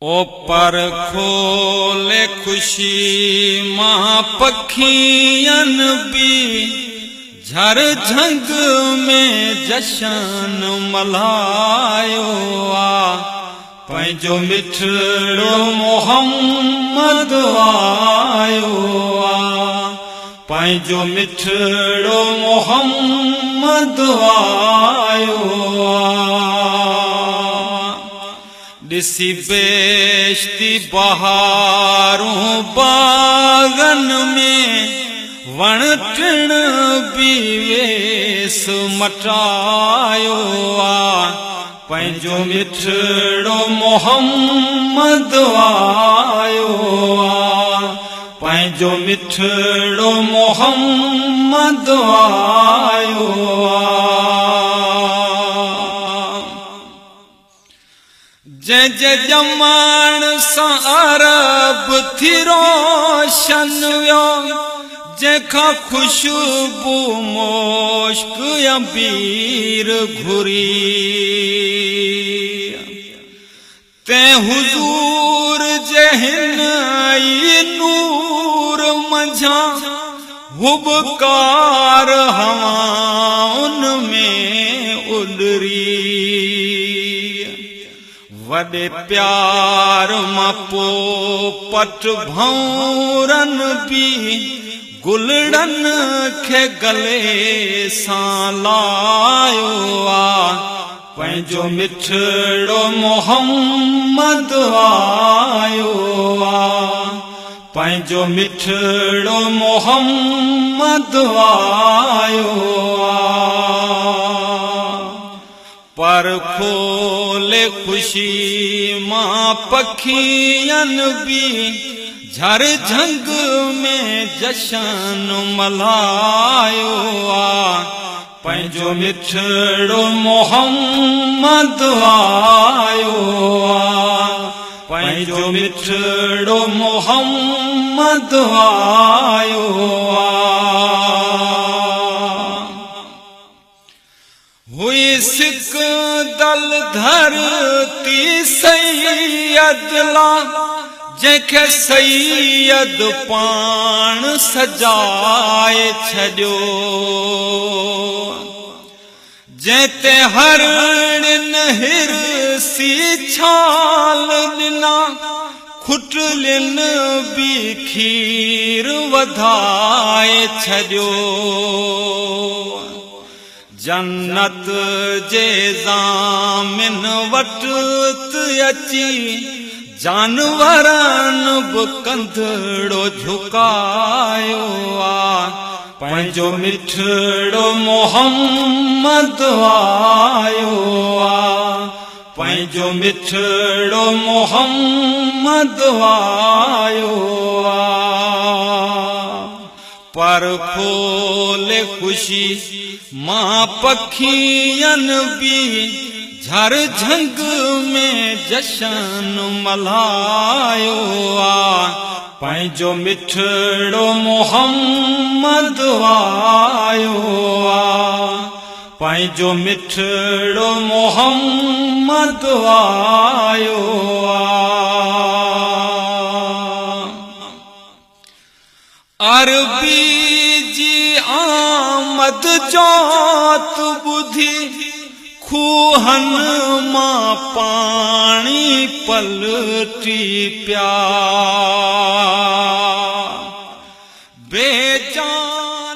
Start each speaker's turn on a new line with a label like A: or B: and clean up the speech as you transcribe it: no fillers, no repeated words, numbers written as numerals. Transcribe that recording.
A: ओ पर खोले ख़ुशी मां पखियनि बि झर झंग में जशन मल्हायो आ। पंहिंजो मिठड़ो मोहम्मद आयो आ। पंहिंजो मिठड़ो मोहम्मद आयो आ। ॾिसी बेश्ती बहारूं बागन में वण टिण बि वेस मटायो आ। पंहिंजो मिठड़ो मोहम्मद आयो आ। पंहिंजो मिठड़ो मोहम्मद आयो आ। जंहिंजे ॼमण सां अरब थी रोशन वियो, जंहिंखां ख़ुशबू मुश्क अबीर घुरी। तंहिं हुज़ूर जे हिन ई नूर मंझां हुबकार हवाउन में उॾरी। वॾे प्यार मां पोपट भौरनि बि गुलड़नि खे गले सां लायो आ। पंहिंजो मिठड़ो मोहम्मद आयो आ। पंहिंजो मिठड़ो मोहम्मद आयो आ। पर खोले ख़ुशी मां पखियनि बि झर झंग में जशन मल्हायो आ। पंहिंजो मिठड़ो मोहम्मद आयो आ। पंहिंजो मिठड़ो मोहम्मद आयो आ। हुई सिक दल धरती सैयद ला, जंहिंखे सैयद पाण सजाए छॾियो। जंहिं ते हरणिन हिरसी छाल ॾिना, खुटलिन बि खीर वधाए छॾियो। जन्नत जे ज़ामिन वटि अची जानवरनि बि कंधड़ो झुकायो आ। पंहिंजो मिठड़ो मोहम्मद आयो आ। पंहिंजो मिठड़ो मोहम्मद आयो आ। पर खोले ख़ुशी मां पखियनि बि झर झंग में जशन मल्हायो आ। पंहिंजो मिठड़ो मोहम्मद आयो आ। पंहिंजो मिठड़ो मोहम्मद आयो आ। अरबी जी आमद जोत ॿुधी खूहनि मां पाणी पलटी पिया। बेजान